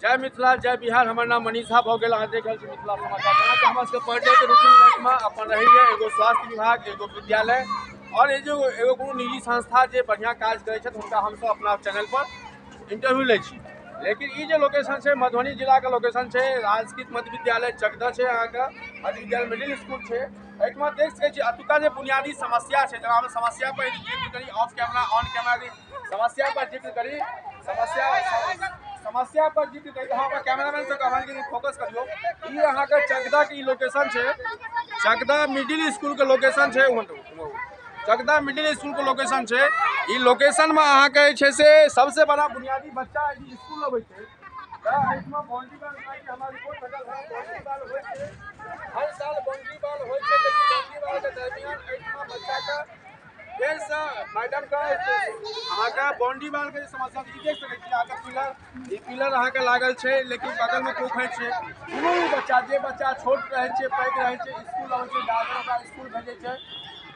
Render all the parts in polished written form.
जय मिथिला जय बिहार। हमर नाम मनीष झा भऽ गेल। अहाँ देख रहल छी मिथिला समाचार। जेनाकि हमरा सबके पर डे के रूटीन लाइफमे अपन रहैए एगो स्वास्थ्य विभाग, एगो विद्यालय और एगो कोनो निजी संस्था जे बढ़िआँ काज करै छथि, हुनका हमसब अपना चैनल पर इंटरव्यू लै छी। लेकिन ई जे लोकेशन छै, मधुबनी जिलाके लोकेशन छै, राजकीय मध्य विद्यालय चकदह छै, अहाँके मध्य विद्यालय मिडिल स्कूल छै। एहिठमा देख सकै छी एतुका जे बुनियादी समस्या छै। जेना हम समस्या पर यदि जिक्र करी, ऑफ कैमरा ऑन कैमरा समस्या पर जिक्र करी, समस्या पर जिक्र करी, हम अपन कैमरामैन से कहबनि कि फोकस करियौ। ई अहाँके चकदह के ई लोकेशन छै, चकदह मिडिल स्कूल के लोकेशन छै, चकदह मिडिल स्कूल के लोकेशन छै। ई लोकेशनमे अहाँके जे छै से सबसे बड़ा बुनियादी बच्चा यदि स्कूल अबै छै तऽ एहिठमा बाउंड्री वाल, हमरा रिपोर्ट भेटल है, बाउंड्री वाल होइ छै, हर साल बाउंड्री वाल होइ छै। लेकिन बाउंड्री वाल के दरमियान एहिठमा बच्चाके फेरसँ मैडमके अहाँके बाउंड्री वाल के जे समस्या छै, ई देख सकै छी अहाँके पिलर, ई पिलर अहाँके लागल छै, लेकिन बगलमे पोखरि छै। कोनो भी बच्चा, जे बच्चा छोट रहै छै, पैघ रहै छै, स्कूल अबै छै, गार्जियन ओकरा स्कूल भेजै छै,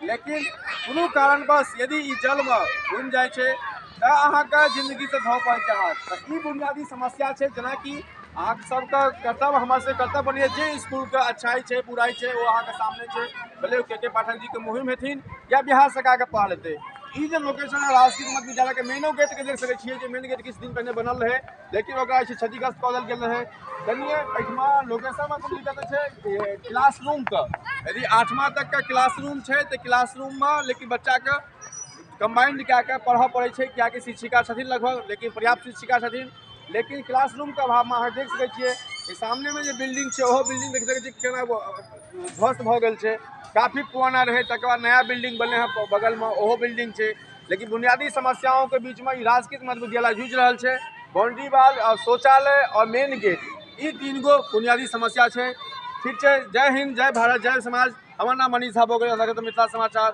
लेकिन कोनो कारणवश यदि ई जलमे डूबि जाइ छै तऽ अहाँके जिन्दगीसँ धो पड़ै छै हाथ। तऽ ई बुनियादी समस्या छै। जेनाकि अहाँ सबके कर्तव्य, हमर सबके कर्तव्य बनैए जे स्कूलके अच्छाई छै, बुराइ छै, ओ अहाँके सामने छै। भले ओ के के पाठक जीके मुहिम हेथिन या बिहार सरकारके पहल हेतै। ई जे लोकेशन है राजकीय मध्य विद्यालय के मेनो गेट के देख सकै छियै जे मेन गेट किछु दिन पहिने बनल रहै, लेकिन ओकरा जे छै क्षतिग्रस्त कऽ देल गेल रहै। कनिए एहिठमा लोकेशनमे कोनो दिक्कत छै क्लासरूमके। यदि 8वां तकके क्लासरूम छै तऽ क्लासरूममे लेकिन बच्चाके कम्बाइंड कए कऽ पढ़ऽ पड़ै छै, किएकि शिक्षिका छथिन लगभग, लेकिन पर्याप्त शिक्षिका छथिन, लेकिन क्लासरूमके अभावमे अहाँ देख सकै छियै कि सामनेमे जे बिल्डिंग छै, ओहो बिल्डिंग देख सकै छियै केना ध्वस्त भऽ गेल छै। काफी पुराना रहै, तकर बाद नया बिल्डिंग बनलै हँ बगलमे, ओहो बिल्डिंग छै। लेकिन बुनियादी समस्याओं के बीचमे ई राजकीय मध्य विद्यालय जूझि रहल छै। बाउंड्री वाल और शौचालय और मेन गेट, ई 3 गो बुनियादी समस्या छै। ठीक छै, जय हिंद, जय भारत, जय समाज। हमर नाम मनीष झा भऽ गेल, मिथिला समाचार।